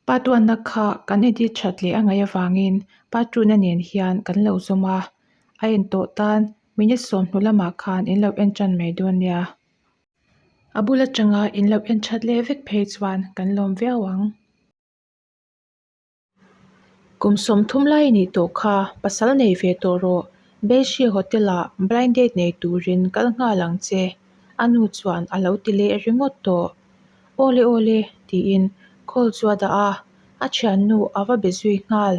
Part one-na kha kan edit that leh a ngaih avangin part two-na nen hian kan lo zawm a, a en tawh tan minute 20 lamah khan in lo en tan mai dawn nia. A bul atanga in lo en that leh vek phei chuan kan lawm viau ang. Kum 30 lai a nih tawh kha pasal nei ve tawh rawh, Beishi Hotel-ah blind date nei turin kal nghal ang che, a nu chuan a lo ti leh ringawt tawh. Awle awle, tiin call chu a dah a, a thiannu a va be zui nghal.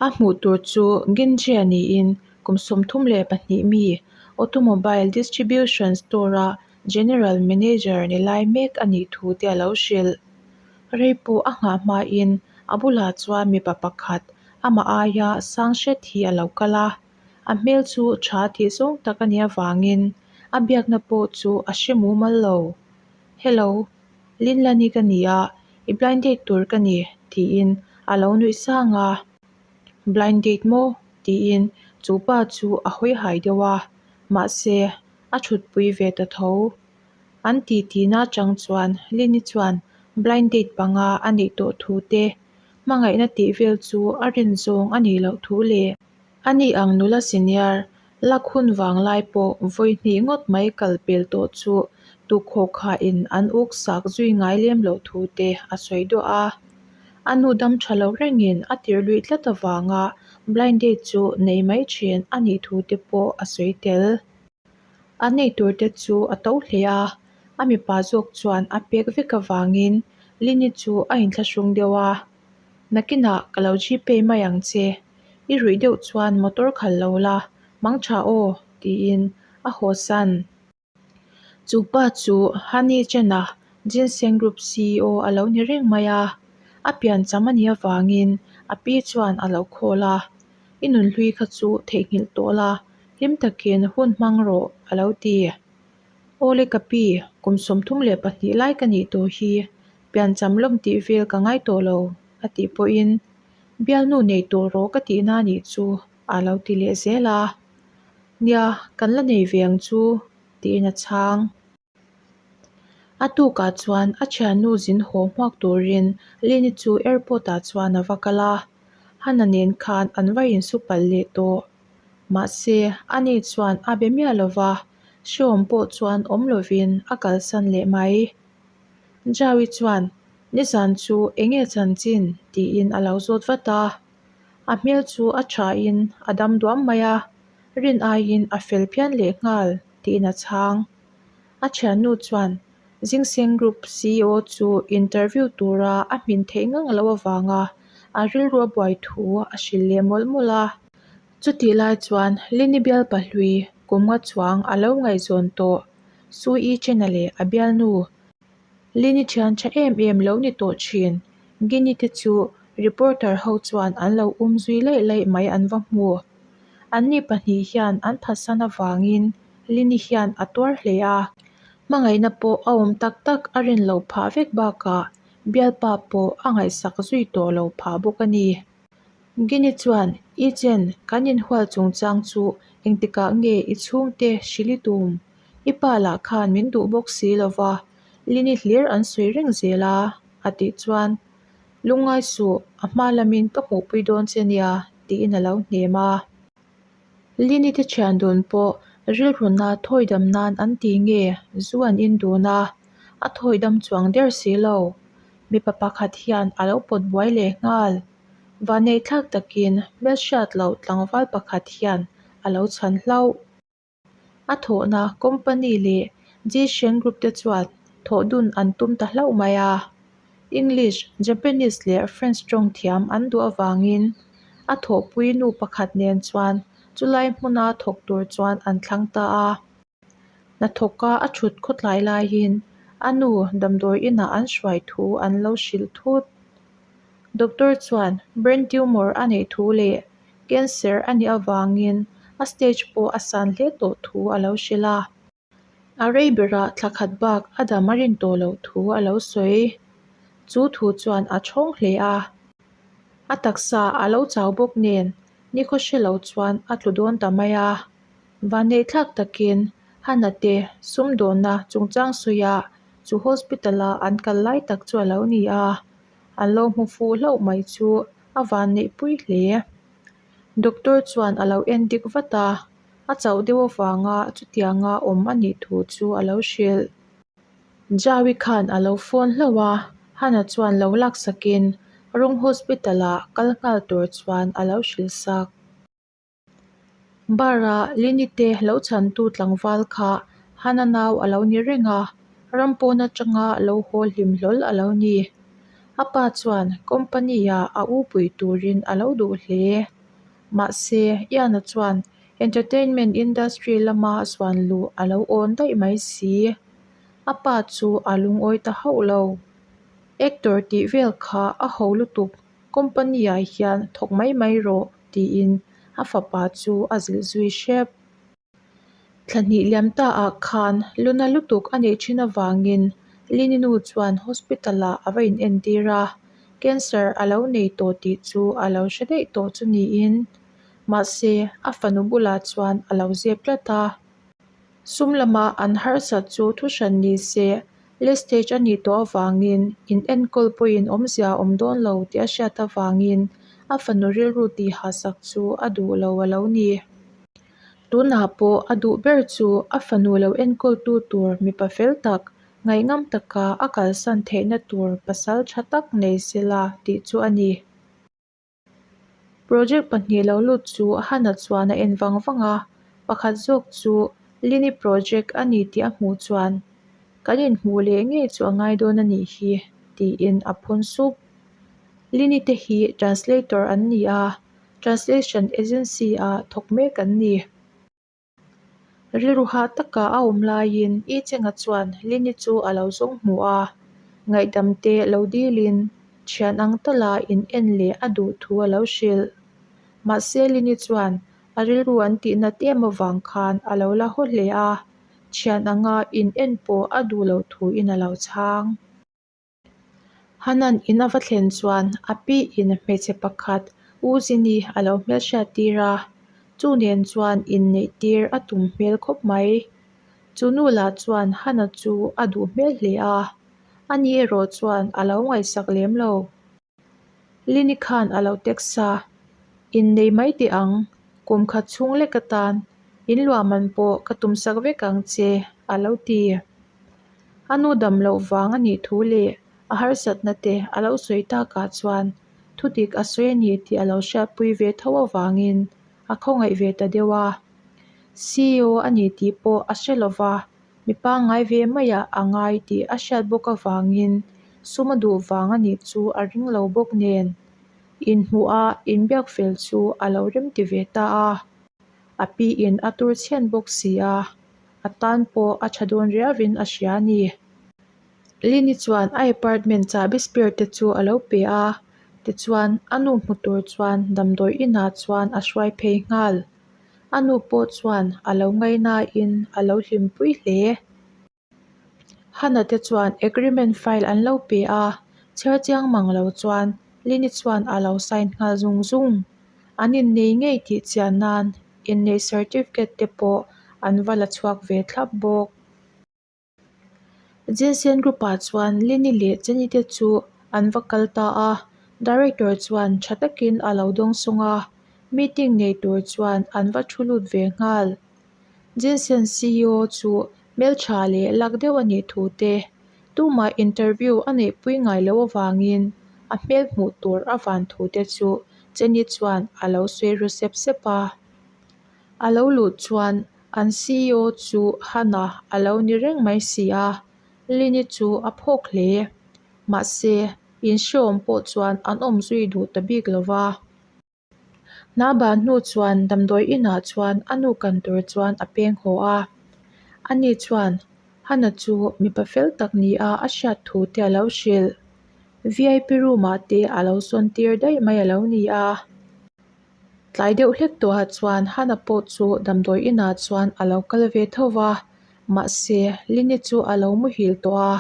A hmuh tur chu Ginjia niin kum 32 mi Automobile Distribution Store-a General Manager ni lai mek a nih thu te a lo hrilh. Rei pawh a nghah hmain a bulah chuan mipa pakhat amah aia sang hret hi a lo kal a, a hmel chu tha tih zawng tak a nih avangin a biakna pawh chu a hre mumal lo. Hello, Linlani ka ni a, i blind date tur ka ni, tiin a lo nuih sang a. Blind date maw? tiin chu pa chu a hawi hai deuh a, mahse a thutpui ve ta tho. An titi na atang chuan Lini chuan blind date panga a neih tawh thu te, hmangaihna tih vel chu a rin zawng a nih loh thu leh a ni ang nula senior lak hun vang lai pawh vawi hnih ngawt mai kal pel tawh chu tukhaw khahin an uk sak zui ngai lem loh thu te a sawi duah a. A nu dam tha lo rengin a tirh luih tlat avanga blind date chu nei mai thin a nih thu te pawh a sawi tel. A nei tur te chu a to hle a, a mipa zawk chuan a pek vek avangin Lini chu a inthlahrung deuh a, Nakinah ka lo Gpay mai ang che, i ruih deuh chuan motor khalh lo la, mang tha aw, tiin a haw san. Chu pa chu Hani Chen-a Ginseng Group CEO a lo ni reng mai a, a piancham a nih avangin a pi chuan a lo call a, I nunhlui kha chu theihnghilh tawh la, hlim takin hun hmang rawh, a lo ti. Awle ka pi, kum 32 lai ka nih tawh hi, piancham lawm tih vel ka ngai tawh lo, a tih pawhin, Bialnu nei tawh rawh ka tihna a nih chu, a lo ti leh zel a. Nia, kan la nei ve ang chu, tiin a chhang. A tukah chuan a thiannu zin haw hmuak turin Lini chu airport ah chuan a va kal a, Hana nen khan an va insu palh leh tawh. Mahse, ani chuan a be miah lo va, hrehawm pawh chuan awm lovin a kalsan leh mai. Jaui chuan, Nizan chu enge chanchin? tiin a lo zawt vat a. A hmel chu a thain a dam duam mai a, rin aiin a fel phian lehnghal, tiin a chhang. A thiannu chuan Zingseng Group ceo chu interview tura a hmin theih ngang loh avanga a rilru a buai thu a hrilh leh mawlh mawlh a. Chutih lai chuan Lini bial pahlui kum nga chuang a lo ngaihzawn tawh Sui Chena leh a bialnu Lini thian tha em em lo ni tawh thin Gini te chu reporter ho chuan an lo um zui laih laih mai an va hmu. Anni pahnih hian an phatsan avangin Lini hian a tuar hle a, hmangaihna pawh a awm tak tak a rin loh phah vek bakah bialpa pawh a ngaihsak zui tawh lo phah bawk a ni. Gini chuan, I Chen, kan inhual chungchang chu engtikah nge i chhungte hrilh i tum? I pa lah khan min duh bawk si lo va, Lini hlir an sawi reng zel a, a tih chuan, Lungngai suh, a hma lamin ka hmuhpui dawn che nia, tiin a lo hnem a. Lini te thian dun pawh rilruna thawi dam nan an ti nge zu an in dun a, a thawi dam chuang der si lo. Mipa pakhat hian a lo pawt buai leh nghal. Vanneithlak takin hmelhriat loh tlangval pakhat hian a lo chhan hlauh. A thawhna company leh Jishen Group te chuan thawh dun an tum ta hlauh mai a. English, Japanese leh French tawng thiam an duh avangin a thawhpui nu pakhat nen chuan chulai hmuna thawk tur chuan an thlang ta a. Hnathawka a thut khawtlai laiin a nu damdawi inah an hruai thu an lo hrilh thut. Doctor chuan brain tumor a neih thu leh Cancer a nih avangin a stage pawh a san hle tawh thu a lo hrilh a. A rei berah thla khat bak a dam a rin tawh loh thu a lo sawi. Chu thu chuan a thawng hle a. A taksa a lo chau bawk nen nikhaw hre lo chuan a tlu dawn ta mai a. Vanneihthlak takin Hana te sumdawnna chungchang sawiah chu hospital-a an kal lai tak chu a lo ni a. an lo hmu fuh hlauh mai chu a vanneihpui hle. Doctor chuan a lo en dik vat a, a chauh deuh avanga chutianga awm a nih thu chu a lo hrilh. Jaui khan a lo phone hlauh a, Hana chuan lo laksakin Rung Hospital ah kal nghal tur chuan a lo hrilh sak. Bar-a Lini te lo chhantu tlangval kha Hana nau a lo ni reng a, ram pawn atanga lo haw hlim hlawl a lo ni. A pa chuan company-ah a u pui turin a lo duh hle. Mahse, Ian-a chuan entertainment industry lama zuan luh a lo awn daih mai si. A pa chu a lungawi ta hauh lo. Actor tih vel kha a ho lutuk Company ah hian thawk mai mai rawh tiin a fapa chu a zilh zui hrep. Thla hnih liam ta ah khan luna lutuk a neih thin avangin Lini nu chuan hospital ah a va inentir a, cancer a lo nei tawh tih chu a lo hre daih tawh chu niin mahse a fanu bulah chuan a lo zep tlat a. Sum lama an harsat chu thu hran ni se Late stage a nih tawh avangin in enkawl pawhin awmzia a awm dawn lo tih a hriat avangin a fanu rilru tih hahsak chu a duh lo a lo ni. Tunah pawh a duh ber chu a fanu lo enkawltu tur mipa fel tak, ngaihngam taka a kalsan theihna tur pasal tha tak nei sela tih chu a ni. Project pahnih lo lut chu Hana chuan a en vang vang a, pakhat zawk chu Lini project a ni tih a hmuh chuan kan inhmuh leh ngei chu a ngai dawn a nih hi tiin a phun sup. Lini te hi translator an ni a, translation agency ah thawk mek an ni. Rilru hah taka a awm laiin I Chenga chuan Lini chu a lo zawng hmu a, ngaihdam te lo dilin thian ang tala in en leh a duh thu a lo hrilh. Mahse Lini chuan a rilru an tih nat em avang khan a lo la haw hle a, thian anga in en pawh a duh loh thuin a lo chhang. Hanan in a va thlen chuan a pi in hmeichhe pakhat U Zini a lo hmelhriat tir a, chu nen chuan inneih tir a tum hmel khawp mai. Chu nu lah chuan Hana chu a duh hmel hle a, ani erawh chuan a lo ngaihsak lem lo. Lini khan a lo text a, Innei mai teh ang, kum khat chhung lek atan in luah man pawh ka tumsak vek ang che, a lo ti. A nu dam loh vang a nih thu leh a harsatna te a lo sawi takah chuan thudik a sawi a ni tih a lo hriatpui ve tho avangin a khawngaih ve ta deuh a. Ceo a ni tih pawh a hre lova, mi pangngai ve maiah a ngai tih a hriat bawk avangin sum a duh vang a nih chu a ring lo bawk nen inhmuh a inbiak fel chu a lo remti ve ta a. A piin a tur chhian bawk si a. A tan pawh a tha dawn riauin a hria a ni. Lini chuan a apartment chahbi spare te chu a lo pe a, tichuan a nu hmu tur chuan damdawi inah chuan a hruai phei nghal. A nu pawh chuan a lo ngaihnain a lo hlimpui hle. Hana te chuan agreement file an lo pe a, chhiar chiang mang lo chuan Lini chuan a lo sign nghal zung zung. An innei ngei tih chian nan inneih certificate te pawh an va la chhuak ve thlap bawk. Jensen Group ah chuan Lini leh Jenny te chu an va kal ta a, Director chuan tha takin a lo dawng sawng a, meeting nei tur chuan an va thu lut ve nghal. Jensen ceo chu hmeltha leh lak deuh a nih thu te, tumah interview a neihpui ngai loh avangin a hmel hmuh tur a van thu te chu Jenny chuan a lo sawi ru sep sep a. A lo luh chuan an ceo chu Hannah a lo ni reng mai si a, Lynn-i chu a phawk hle. Mahse, inhreawm pawh chuan an awm zui duh ta bik lo va. Hna ban hnu chuan damdawi inah chuan a nu kan tur chuan a peng haw a. Ani chuan Hana chu mipa fel tak nia a hriat thu te a lo hrilh. Vip room ah te a lo sawn tir daih mai a lo ni a. Tlai deuh hlek tawhah chuan Hana pawh chu damdawi inah chuan a lo kal ve tho va, mahse Lini chu a lo muhil tawh a,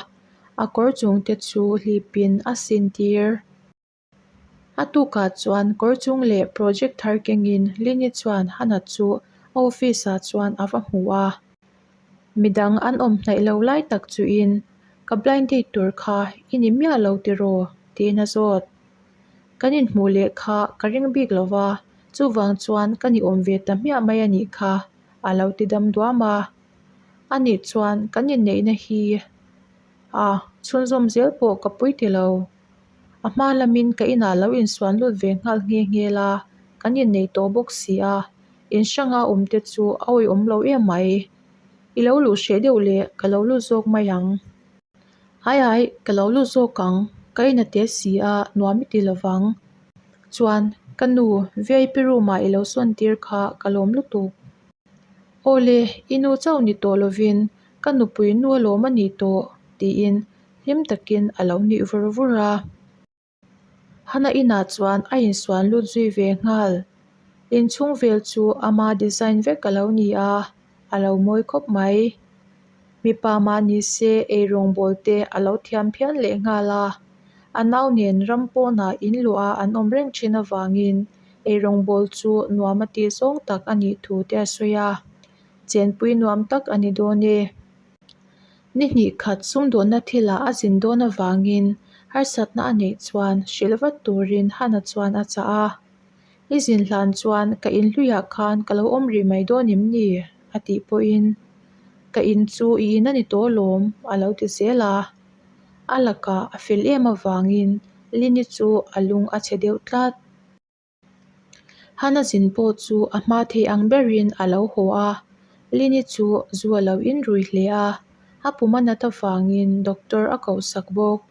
a kawr chung te chu hlipin a sin tir. A tukah chuan kawr chung leh project thar kengin Lini chuan Hana chu a office ah chuan a va hmu a. Midang an awm hnaih lo lai tak chuin, Ka blind date tur kha i ni miah lo tiraw? Tiin a zawt. Kan inhmuh leh kha ka ring bik lo va, chuvang chuan ka ni awm ve ta hmiah mai a nih kha, a lo ti dam duam a. A nih chuan kan inneihna hi a chhunzawm zel pawh ka pui ti lo. A hma lamin ka inah lo insuan lut ve nghal nghe nghe la, kan inneih tawh bawk si a, in hranga awm te chu a awihawm lo em mai. I lo luh hreh deuh leh ka lo lut zawk mai ang. Ai ai, ka lo lut zawk ang, ka in a te si a, nuam i ti lo vang. Chuan, ka nu, vip room ah i lo sawn tir kha ka lawm lutuk. Aw le, i nu chauh ni tawh lovin ka nupui nu alawm a nih tawh, tiin hlim takin a lo nuih vur vur a. Hana inah chuan a insuan lut zui ve nghal. Inchhung vel chu ama design vek a lo ni a, a lo mawi khawp mai. Mipa mah ni se eirawngbawl te a lo thiam phian leh nghal a. A nau nen ram pawnah in luah an awm reng thin avangin eirawngbawl chu nuam a tih zawng tak a nih thu te a sawi a. Chenpui nuam tak a ni dawn e. Ni hnih khat sumdawnna thilah a zin dawn avangin harsatna a neih chuan hrilh vat turin Hana chuan a chah a. I zin hlan chuan ka in hluiah khan ka lo awm rih mai dawn em ni? a tih pawhin ka in chu i in a ni tawh alawm a lo ti zel a. A lakah a fel em avangin Lini chu a lung a chhe deuh tlat. Hana zin pawh chu a hma thei ang berin a lo haw a, Lini chu zu a lo inrui hle a, a pum a nat avangin doctor a kohsak bawk.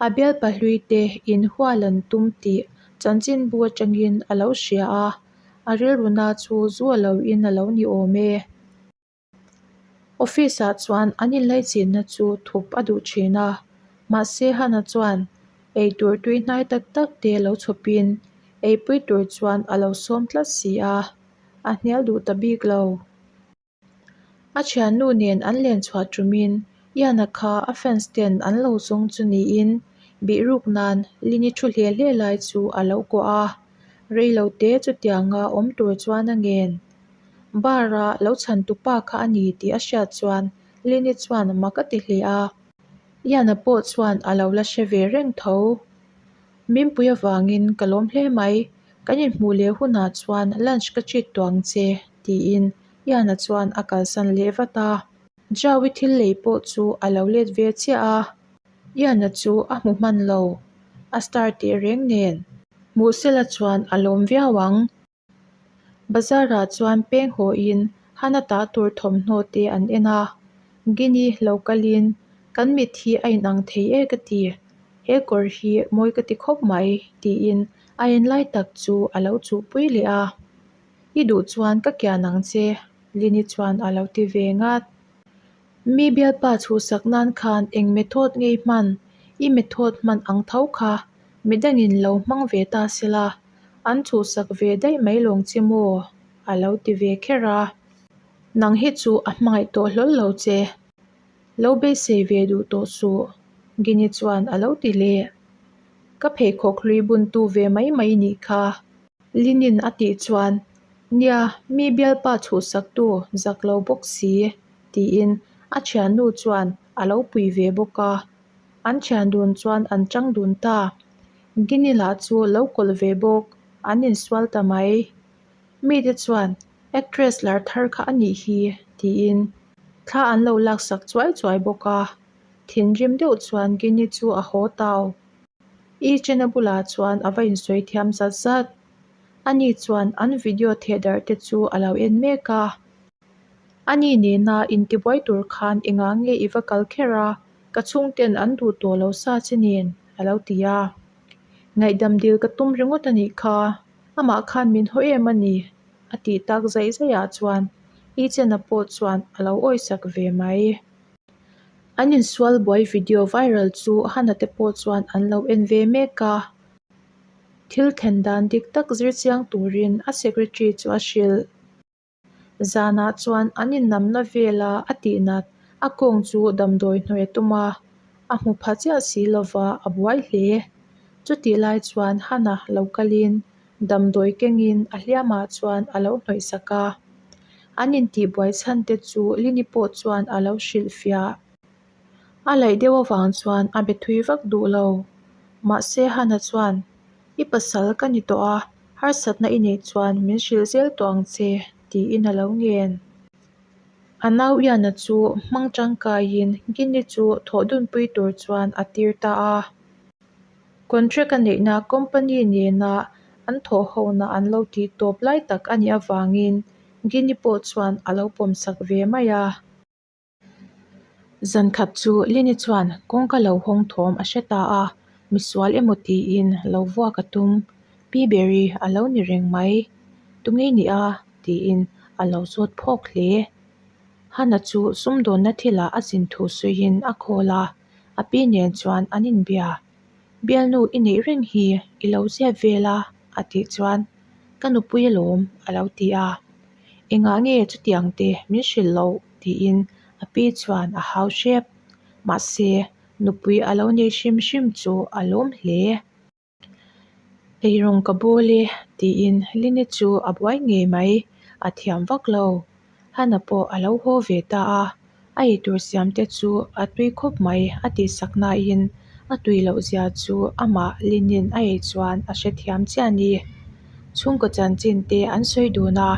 A bialpa hlui te inhual an tum tih chanchinbu atangin a lo hria a, a rilruna chu zu a lo in a lo ni awm e. Office ah chuan an inlaichinna chu thup a duh thin a, mahse Hana chuan eitur tui hnai tak tak te lo chhawpin eipui tur chuan a lo sawm tlat si a, a hnial duh ta bik lo. A thiannu nen an len chhuah tumin Ian-a kha a fans ten an lo zawng chu niin bihruk nan Lini thu hle hle lai chu a lo kuah a, reilote chutianga awm tur chuan a ngen. Bar-a lo chhan tu pa kha a ni tih a hriat chuan Lini chuan mak a ti hle a. Ian-a pawh chuan a lo la hre ve reng tho. Mimpui avangin ka lawm hle mai, kan inhmuh leh hunah chuan lunch ka treat tawh ang che, tiin Ian-a chuan a kalsan leh vat a. Jaui thil lei pawh chu a lo let ve chiah a, Ian-a chu a hmu hman lo, a star teh reng nen. Hmuhsela chuan a lawm viau ang. Bazar-ah chuan peng hawhin Hana tah tur thawmhnaw te an en a, Gini lo kalin kan mit hi a inang thei e ka ti, he kawr hi mawi ka ti khawp mai tiin a enlai tak chu a lo chuhpui leh a, I duh chuan ka kian ang che Lini chuan a lo ti ve ngat. Mi bialpa chhuhsak nan khan eng method ngei hman, i method hman ang tho kha midangin lo hmang ve ta sela, an chhuhsak ve daih mai lawng che maw? a lo ti ve kher a. Nang hi chu a hmangaih tawh hlawl lo che. Lo beisei ve duh tawh suh, Gini chuan a lo ti leh. Ka pheikhawk hlui buntu ve mai mai nih kha. Linin a tih chuan, Nia, mi bialpa chhuhsaktu zak lo bawk si, tiin a thiannu chuan a lo pui ve bawk a. An thian dun chuan an chang dun ta. Gini lah chu lo kawlh ve bawk, an insual ta mai. Mite chuan, Actress lar thar kha a nih hi, tiin thla an lo laksak chuai chuai bawk a. Thinrim deuh chuan Gini chu a haw tau. I chena bulah chuan a va insawi thiam zat zat. Ani chuan an video thehdarh te chu a lo en mek a. Ani nena intibuai tur khan engah nge i va kal kher a, ka chhungten an duh tawh lo sa che nen, a lo ti a. Ngaihdam dil ka tum ringawt a nih kha, amah khan min haw em a ni, a tih tak zaih zaih ah chuan i chena pawh chuan a lo awisak ve mai. An insual buai video viral chu Hana te pawh chuan an lo en ve mek a. Thil thlen dan dik tak zir chiang turin a secretary chu a hrilh. Zanah chuan an innamna vela a tihnat a kawng chu damdawi hnawih a tum a, a hmu pha chiah si lova a buai hle. Chutih lai chuan Hana lo kalin damdawi kengin a hliamah chuan a lo hnawih sak a. An intihbuai chhan te chu Lini pawh chuan a lo hrilhfiah. A laih deuh avang chuan a be thui vak duh lo. Mahse Hana chuan, I pasal ka ni tawh a, harsatna i neih chuan min hrilh zel tawh ang che, tiin a lo ngen. A nau Iana chu hmang tangkaiin Gini chu thawh dunpui tur chuan a tir ta a. Contract a neihna company nena an thawh hona an lo tih tawp lai tak a nih avangin Gini pawh chuan a lo pawmsak ve mai a. Zan khat chu Lini chuan kawngka lo hawng thawm a hre ta a, misual emaw tiin lo vuak a tum. Pi Berry a lo ni reng mai. Tunge ni a? tiin a lo zawt phawk hle. Hana chu sumdawnna thilah a zin thu suiin a call a, a pi nen chuan an inbia. Bialnu i neih reng hi i lo ziat vel a a tih chuan ka nupui alawm a lo ti a. Engah nge chutiang te min hrilh loh tiin a pi chuan a hau hrep. Mahse, nupui a lo nei hrim hrim chu a lawm hle. Eirawng ka bawl e tiin Lini chu a buai ngei mai, a thiam vak lo. Hana pawh a lo haw ve ta a, a eitur siam te chu a tui khawp mai a tihsak nain a tui loh zia chu amah Linin a ei chuan a hrethiam chiah a ni. Chhungkaw chanchin te an sawi dun a,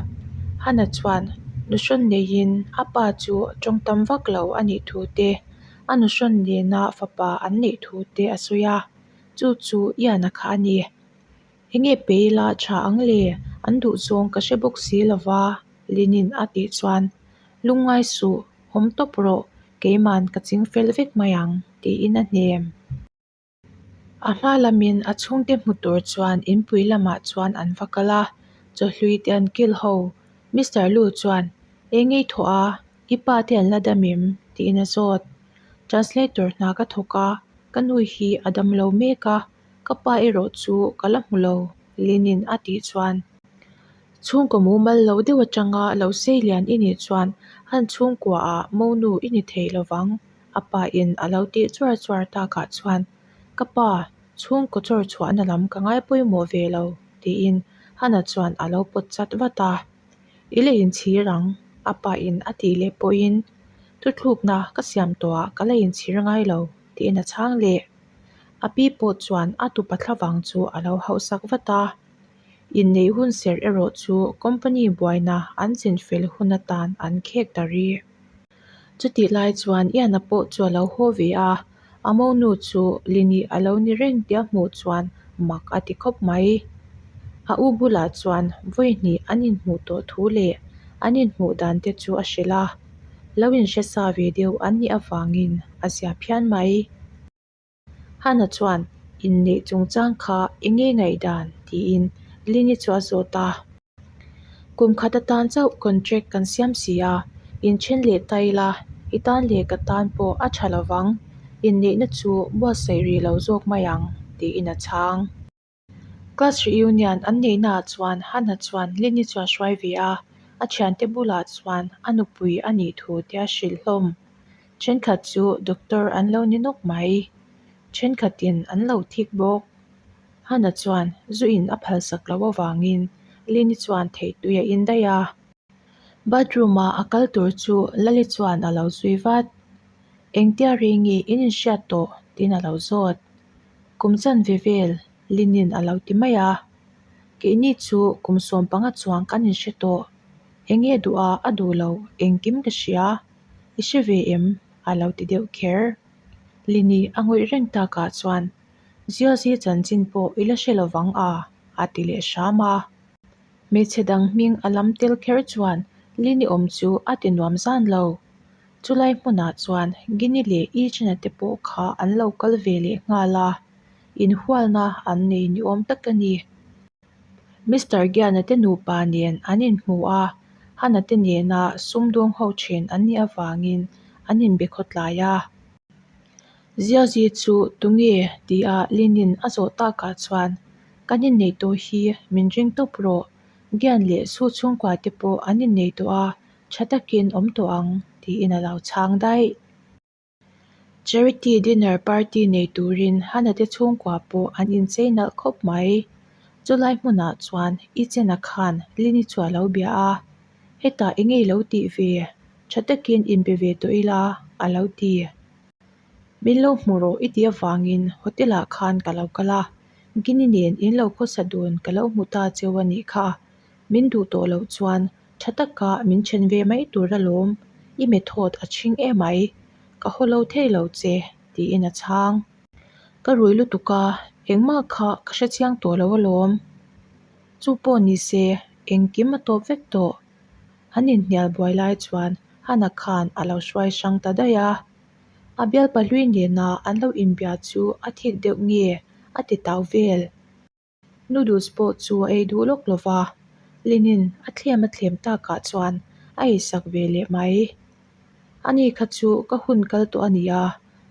Hana chuan nuhrawn neiin a pa chu tawng tam vak lo a nih thu te, a nuhrawn nena fapa an neih thu te a sawi a, chu chu Iana kha a ni. Enge pe ila tha ang le, an duh zawng ka hre bawk si lo va, Linin a tih chuan, Lungngai suh, awm tawp rawh, keiman ka ching fel vek mai ang, tiin a hnem. A hma lamin a chhungte hmu tur chuan inpui lamah chuan an va kal a, chawhlui te an kil ho. Mister Lu chuan, Eng ngei thawh a, i pa te an la dam em? tiin a zawt. Translator hna ka thawk a, ka nu hi a dam lo mek a, ka pa erawh chu ka la hmu lo, Linin a tih chuan. Chhungkaw mumal lo deuh atanga lo sei lian i nih chuan han chhungkuaah monu i ni thei lovang, a pa in a lo tih chuar chuar takah chuan, Ka pa, chhungkaw chawr chhuahna lam ka ngai pawimawh ve lo, tiin Hana chuan a lo pawt chat vat a. I la inchhir ang, a pa in a tih leh pawhin, Thuthlukna ka siam tawhah ka la inchhir ngai lo, tiin a chhang leh. A pi pawh chuan a tupa thlavang chu a lo hauhsak vat a. Inneih hun serh erawh chu company buaina an chinfel hun atan an khek ta rih. Chutih lai chuan Iana pawh chu a lo haw ve a, a monu chu Lini a lo ni reng tia hmuh chuan mak a ti khawp mai. A u bulah chuan vawi hnih an inhmuh tawh thu leh an inhmuh dan te chu a hrilh a, lo inhre sa ve deuh an nih avangin a zia phian mai. Hana chuan inneih chungchang kha eng nge ngaihdan tiin Lini chu a zawt a. Kum khat atan chauh contract kan siam si a, inthen leh ta ila i tan leh ka tan pawh a tha lovang, inneihna chu buatsaih rih lo zawk mai ang tiin a chhang. Class reunion an neihnaah chuan Hana chuan Lini chu a hruai ve a, a thiante bulah chuan a nupui a nih thu te a hrilh hlawm. Thenkhat chu doctor an lo ni nawk mai. Thenkhatin an lo thik bawk. Hana chuan zu in a phalsak loh avangin Lini chuan theihtui a in daih a. Bathroom a a kal tur chu Lali chuan a lo zui vat. Engtia rei nge in inhriat tawh? tiin a lo zawt. Kum chanve vel Linin a lo ti mai a. Keini chu kum 15 chuang kan inhre tawh. Enge duh a a duh lo engkim ka hria. I hre ve em? a lo ti deuh kher. Lini a ngawih reng takah chuan Ziazi chanchin pawh i la hre lovang a? a ti leh hram a. Hmeichhe dang hming a lam tel kher chuan Lini awm chu a ti nuam zan lo. Chulai hmunah chuan Gini leh Ichina te pawh kha an lo kal ve leh nghal a, inhualna an nei ni awm tak a ni. Mister Giana te nupa nen an inhmu a, Hana te nena sumdawng ho thin an nih avangin an inbe khawtlai a. Ziazi chu tunge tia Linin a zawh takah chuan kan inneih tawh hi min ring tawp rawh, Gian leh Su chhungkua te pawh an innei tawh a, tha takin awm tawh ang tiin a lo chhang daih. Charity dinner party nei turin Hana te chhungkua pawh an inchei nalh khawp mai. Chulai hmunah chuan i chena khan Lini chu a lo bia a, hetah eng nge i lo tih ve? Tha takin inbe ve tawh ila a lo ti. Min lo hmu rawh i tih avangin hotel ah khan ka lo kal a, Gini nen in lo khawsa dun ka lo hmu ta cheu a nih kha. Min duh tawh loh chuan tha taka min then ve mai tur alawm, i method a chhing emai, ka haw lo thei lo che, tiin a chhang. Ka rui lutuk a, engmah kha ka hrechiang tawh lo alawm. Chu pawh ni se, engkim a tawp vek tawh. An inhnial buai lai chuan Hana khan a lo hruai hrang ta daih a. A bialpa hlui nena an lo inbia chu a thik deuh nge a ti tau vel. Noodles pawh chu a ei duh lawk lo va, Linin a thlem a thlem takah chuan a eisak ve leh mai. Ani kha chu ka hun kal tawh a ni a,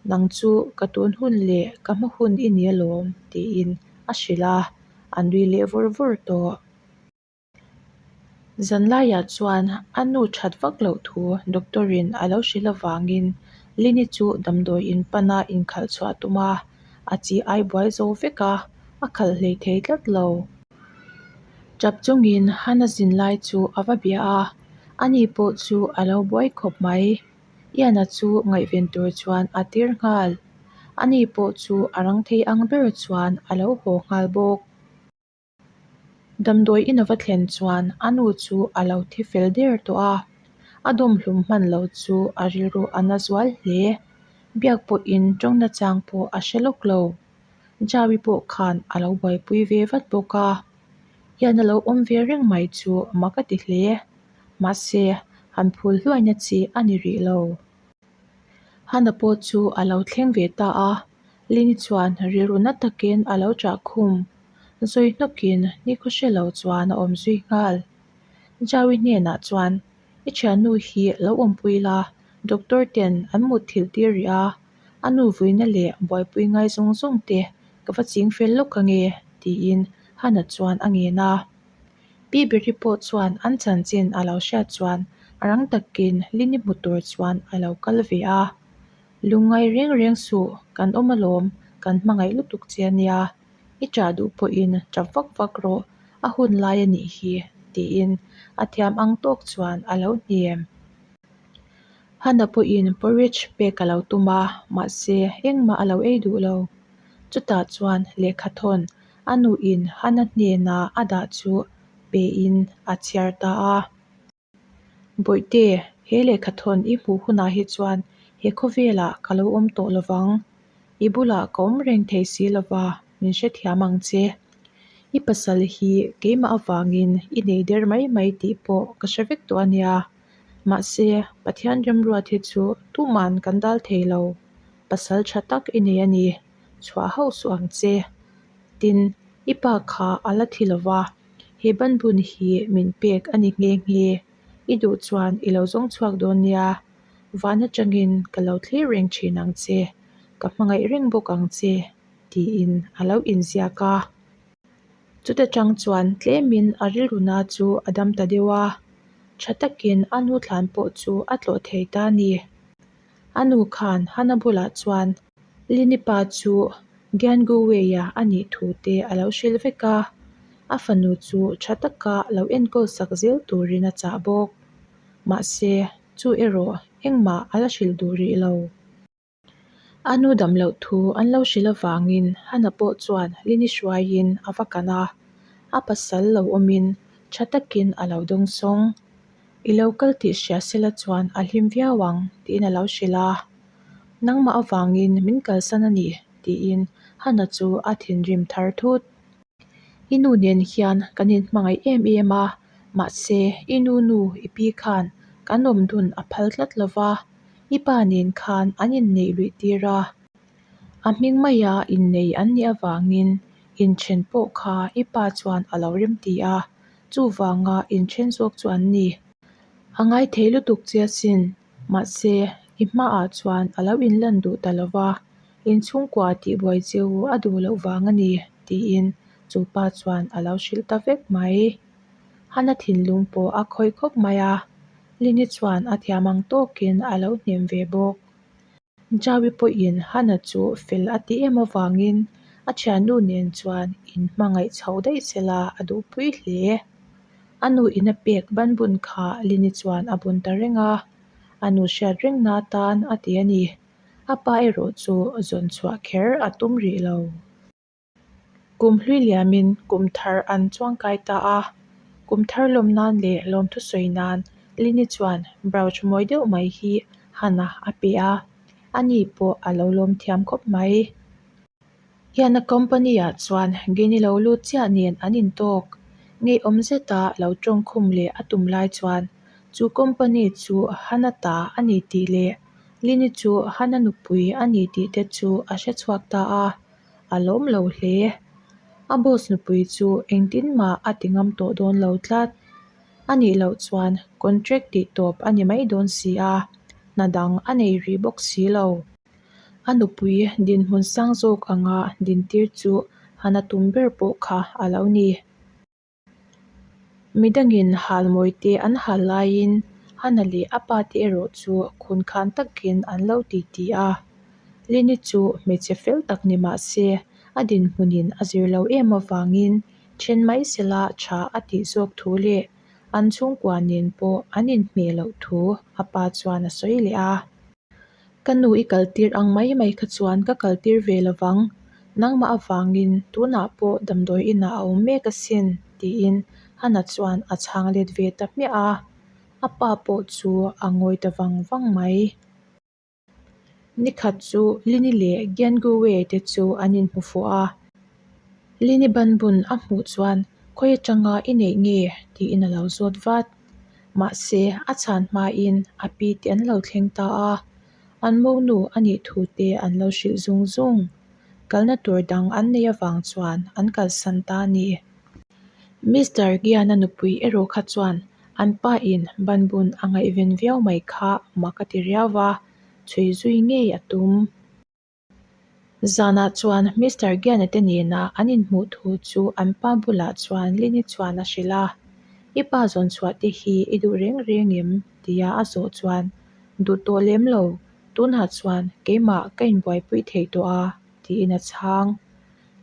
nang chu ka tun hun leh ka hma hun i ni alawm tiin a hrilh a, a nui leh vur vur tawh. Zanlaiah chuan a nu that vak loh thu doctor in a lo hrilh avangin Lini chu damdawi in pana inkhalh chhuah a tum a, a chi ai buai zo vek a, a khalh hlei thei tlat lo. Tap chungin Hana zin lai chu a va bia a, ani pawh chu a lo buai khawp mai. Iana chu ngaihven tur chuan a tir nghal. Ani pawh chu a rang thei ang ber chuan a lo haw nghal bawk. Damdawi in a va thlen chuan a nu chu a lo thi fel der tawh a, a dawm hlum hman lo chu a rilru a na zual hle. Biak pawhin tawng nachang pawh a hre lawk lo. Jaui pawh khan a lo buaipui ve vat bawk a, hian a lo awm ve reng mai chu mak a ti hle. Mahse, han phul hluaina chi a ni rih lo. Hana pawh chu a lo thleng ve ta a, Lini chuan rilru na takin a lo chah khum. Zawi hnawkin nikhaw hre lo chuan a awm zui nghal. Jaui hnenah chuan, I thiannu hi lo awmpui la, doctor ten an mutthilh tir rih a, a nu vuina leh buaipui ngai zawng zawng te ka va ching fel lawk ange, tiin Hana chuan a ngen a. Pi Beri pawh chuan an chanchin a lo hriat chuan a rang takin Lini hmu tur chuan a lo kal ve a. Lungngai reng reng suh, kan awm alawm, kan hmangaih lutuk che a nia. I ṭah duh pawhin ṭap vak vak rawh, a hun lai a nih hi, tiin a thiam ang tawk chuan a lo hnem. Hana pawhin porridge pek a lo tum a, mahse engmah a lo ei duh lo. Chutah chuan lehkhathawn a nuin Hana hnena a dah chu pein a chhiar ta a. Bawihte, he lehkhathawn i hmuh hunah hi chuan he khawvelah ka lo awm tawh lovang. I bulah ka awm reng thei si lova, min hrethiam ang che. I pasal hi keimah avangin i nei der mai mai tih pawh ka hre vek tawh a nia. Mahse, Pathian remruat hi chu tuman kan dal thei lo. Pasal tha tak i nei a ni. Chhuah hauh suh ang che. Tin, i pa kha a la thi lova, he banbun hi min pek a ni nghe nghe. I duh chuan i lo zawng chhuak dawn nia. Van atangin ka lo thlir reng thin ang che, ka hmangaih reng bawk ang che, tiin a lo inziak a. Chuta tang chuan tlemin a rilruna chu a dam ta deuh a, tha takin a nu thlan pawh chu a tlawh thei ta a ni. A nu khan Hana bulah chuan Lini pa chu Gyanguweia a nih thu te a lo hrilh vek a, a fanu chu tha taka lo enkawl sak zel turin a chah bawk. Mahse, chu erawh engmah a la hrilh duh rih lo. A nu dam loh thu an lo hrilh avangin Hana pawh chuan Lini hruaiin a va kan a, a pasal lo awmin tha takin a lo dawng sawng. I lo kal tih hria sela chuan a hlim viau ang tiin a lo hrilh a. Nangmah avangin min kalsan a ni tiin Hana chu a thinrim thar thut. I nu nen hian kan inhmangaih em em a, mahse i nu nu i pi khan kan awm dun a phal tlat lo va, i pa nen khan an inneih luih tir a. A hming maia innei an nih avangin inthen pawh kha i pa chuan a lo rem ti a, chuvanga inthen zawk chu an ni. A ngaithei lutuk che asin. Mahse, i hmaah chuan a lo inlan duh ta lo va, inchhungkua tihbuai cheu a duh loh vang a ni, tiin chu pa chuan a lo hrilh ta vek mai. Hana thinlung pawh a khawih khawp mai a, Lini chuan a thiam ang tawkin a lo hnem ve bawk. Jaui pawhin Hana chu fel a ti em avangin a thiannu nen chuan inhmangaih chho daih sela a duhpui hle. A nu in a pek banbun kha Lini chuan a bun ta reng a, a nu hriat rengna atan a ti a ni. A pa erawh chu zawn chhuah kher a tum rih lo. Kum hlui liamin kum thar an chuangkai ta a. Kum thar lawm nan leh lawmthu sawi nan Lini chuan brooch mawi deuh mai hi Hannah a pe a, ani pawh a lo lawm thiam khawp mai. Hian a company ah chuan Gini lo lut chiah nen an intawk. Ngeiawm zeta lo tawngkhum leh a tum lai chuan chu company chu Hannah ta a ni tih leh Lini chu Hannah nupui a ni tih te chu a hre chhuak ta a, a lawm lo hle. A boss nupui chu engtin mah a ti ngam tawh dawn lo tlat. A nih loh chuan contract tih tawp a ni mai dawn si a, hna dang a nei rih bawk si lo. A nupui dinhmun sang zawk anga dintir chu han a tum ber pawh kha a lo ni. Midangin halmawi te an hal laiin Hana leh a pa te erawh chu khunkhan takin an lo titi a. Lini chu hmeichhe fel tak ni mah se a dinhmunin a zir lo em avangin then mai sela tha a tih zawk thu leh an chhungkua nen pawh an inhmeh loh thu a pa chuan a sawi leh a. Ka nu i kaltir ang mai mai kha chuan ka kaltir ve lo vang, nangmah avangin tunah pawh damdawi inah a awm mek asin, tiin Hannah chuan a chhang let ve ta hmiah a, a pa pawh chu a ngawi ta vang vang mai. Nikhat chu Lini leh Gianguwe te chu an inhmu fuh a, Lini banbun a hmuh chuan khawi atanga i neih nge tiin a lo zawt vat. Mahse, a chhan hmain a pi te an lo thleng ta a, an monu a nih thu te an lo hrilh zung zung. Kalna tur dang an neih avang chuan an kalsan ta a ni. Mister Giana nupui erawh kha chuan an pa in banbun a ngaihven viau mai kha mak a ti riau va, chhui zui ngei a tum. Zanah chuan Mister Giana te nena an inhmuh thu chu an pa bulah chuan Lini chuan a hrilh a, I pa zawn chhuah te hi i duh reng reng em? tia a zawh chuan, Duh tawh lem lo, tunah chuan keimah ka inbuaipui thei tawh a, tiin a chhang.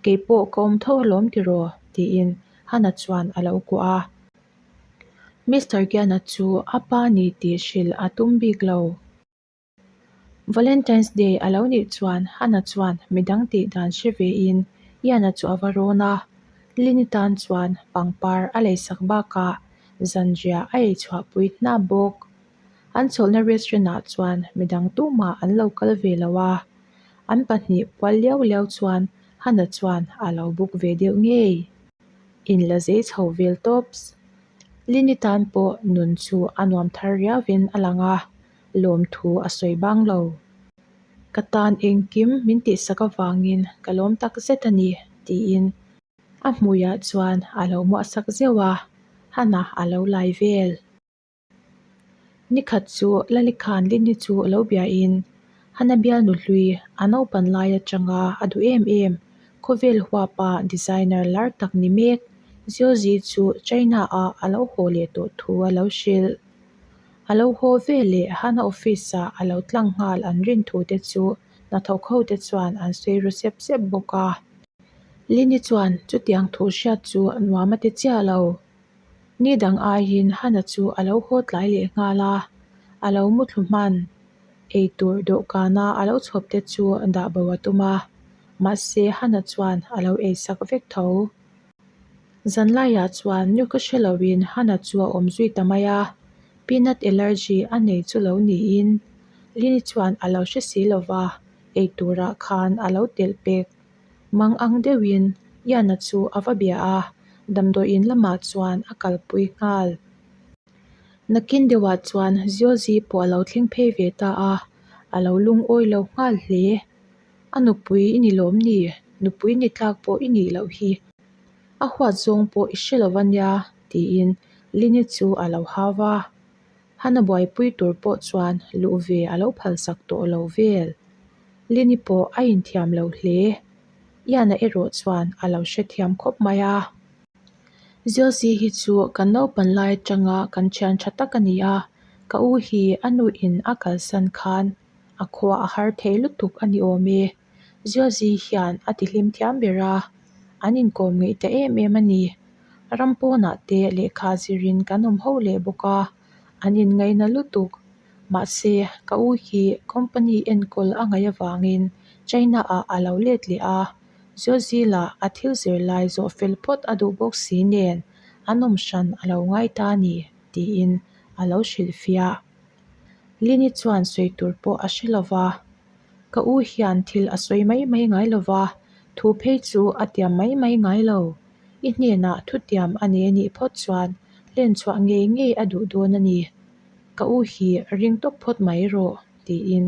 Keipawh ka awm tho alawm tiraw? tiin Hannah chuan a lo kuah a. Mister Giana chu a pa ni tih hrilh a tum bik lo. Valentine's Day a lo nih chuan Hannah chuan midang tih dan hre vein Ian-a chu a va rawn a, Lynn-i tan chuan pangpar a leisak bakah zanriah a ei chhuahpui hnap bawk. An chawlhna restaurant-ah chuan midang tumah an lo kal ve lo a, an pahnih pual liau liau chuan Hannah chuan a lo book ve deuh ngei. Inla zei chho vel tawps. Lynn-i tan pawh nun chu a nuam thar riauin a lang a. Lawmthu a sawi bang lo. Ka tan engkim min tihsak avangin ka lawm tak zet a ni, tiin a hmuiah chuan a lo muahsak zeuh a, Hannah a lo lai vel. Nikhat chu Lalikhan Lini chu lo biain Hannah bialnu hlui a naupan lai atanga a duh em em, khawvel huapa designer lar tak ni mek Ziozi chu China-ah a lo haw leh tawh thu a lo hrilh. A lo haw ve leh Hana office ah a lo tlang nghal an rin thu te chu hnathawk ho te chuan an sawi ru sep sep bawk a. Lini chuan chutiang thu hriat chu nuam a ti chiah lo. Ni dang aiin Hana chu a lo haw tlai leh nghal a, a lo muthlu hman. Eitur dawhkana a lo chhawp te chu dah bo a tum a, mahse Hana chuan a lo eisak vek tho. Zanlaiah chuan nu ka hre loin Hannah chu a awm zui ta mai a, peanut allergy a nei chu lo niin Lily chuan a lo hre si lova, eiturah khan a lo telh pek. Mang ang deuhin Ian-a chu a va bia a, damdawiin lamah chuan a kalpui nghal. Nakin deuhah chuan Ziozi pawh a lo thleng phei ve ta a, a lo lungawi lo nghal hle. A nupui i ni lawm ni? Nupui ni tlak pawh i nih loh hi. A huat zawng pawh i hre lo va nia, tiin Lini chu a lo hau va. Hana buaipui tur pawh chuan luh ve a lo phalsak tawh lo vel. Lini pawh a inthiam lo hle. Iana erawh chuan a lo hrethiam khawp mai a. Ziosi hi chu kan naupan lai atanga kan thian tha tak a ni a, ka u hi a nuin a kalsan khan A khua a har thei lutuk a ni awm e. Ziozi hian a ti hlim thiam ber a, an inkawm ngeih ta em em a ni. Ram pawnah te lehkha zirin kan awm ho leh bawk a, an inngaihna lutuk. Mahse, ka u hi company enkawl a ngaih avangin China-ah a lo let leh a, Zozila a thil zirlai zawh fel phawt a duh bawk si nen an awm hran a lo ngai ta a ni, tiin a lo hrilhfiah. Lini chuan sawi tur pawh a hre lo va, Ka u hian thil a sawi mai mai ngai lo va, thu phei chu a tiam mai mai ngai lo. I hnenah thutiam a nei a nih phawt chuan hlen chhuah ngei ngei a duh dawn a ni. Ka u hi ring tawp phawt mai rawh, tiin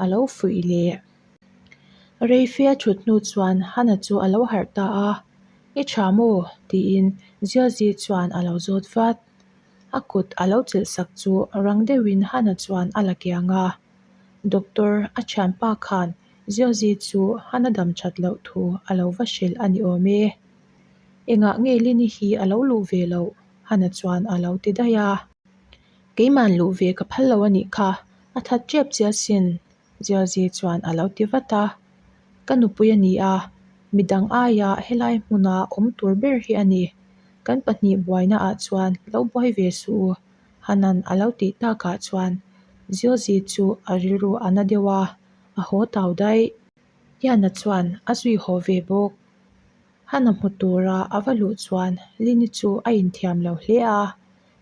a lo fuih leh. Reifia thut hnu chuan Hana chu a lo harh ta a, I tha maw? tiin Ziazi chuan a lo zawt vat. A kut a lo chelh sak chu rang deuhin Hana chuan a la kiang a. Doctor a thianpa khan Ziazi chu Hana dam that loh thu a lo va hrilh a ni awm e. Engah nge Lini hi a lo luh ve loh? Hana chuan a lo ti daih a. Keiman luh ve ka phal lo a nih kha, a that tep che asin, Ziazi chuan a lo ti vat a. Ka nupui a ni a, midang aia helai hmuna awm tur ber hi a ni. Kan pahnih buaina ah chuan lo buai ve suh u, Hanan a lo tih takah chuan Ziazi chu a rilru a na deuh a, a haw tau daih. Hiana chuan a zui haw ve bawk. Hana hmu tura a va luh chuan Lini chu a inthiam lo hle a,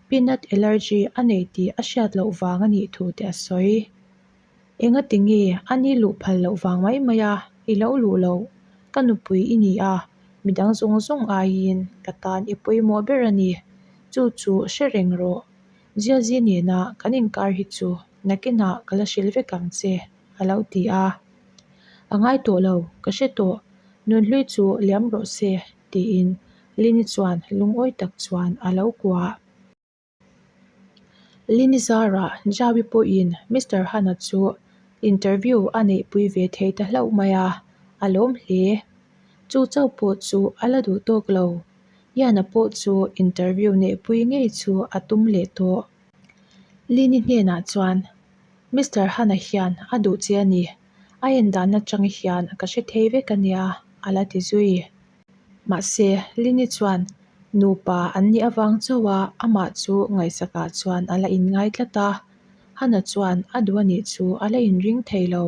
peanut allergy a nei tih a hriat loh vang a nih thu te a sawi. Engati nge a ni luh phal loh vang mai mai a, i lo luh loh, ka nupui i ni a, midang zawng zawng aiin ka tan i pawimawh ber a ni, chu chu hre reng rawh. Ziazi nena kan inkar hi chu nakinah ka la hrilh vek ang che, a lo ti a. A ngai tawh lo, ka hre tawh, Nunhlui chu liam rawh se, tiin Lini chuan lungawi tak chuan a lo kuah. Lini zarah Jaui pawhin Mister Hana chu interview a neihpui ve thei ta hlauh mai a, a lawm hle. Chu chauh pawh chu a la duh tawk lo. Iana pawh chu interview neihpui ngei chu a tum leh tawh. Lini hnenah chuan, Mister Hana hian a duh che a ni. A en dan atang hian ka hre thei vek a nia, a la ti zui. Mahse, Lini chuan nupa an nih avang chauha amah chu ngaihsakah chuan a la inngai tlat a, Hana chuan a duh a nih chu a la inring thei lo.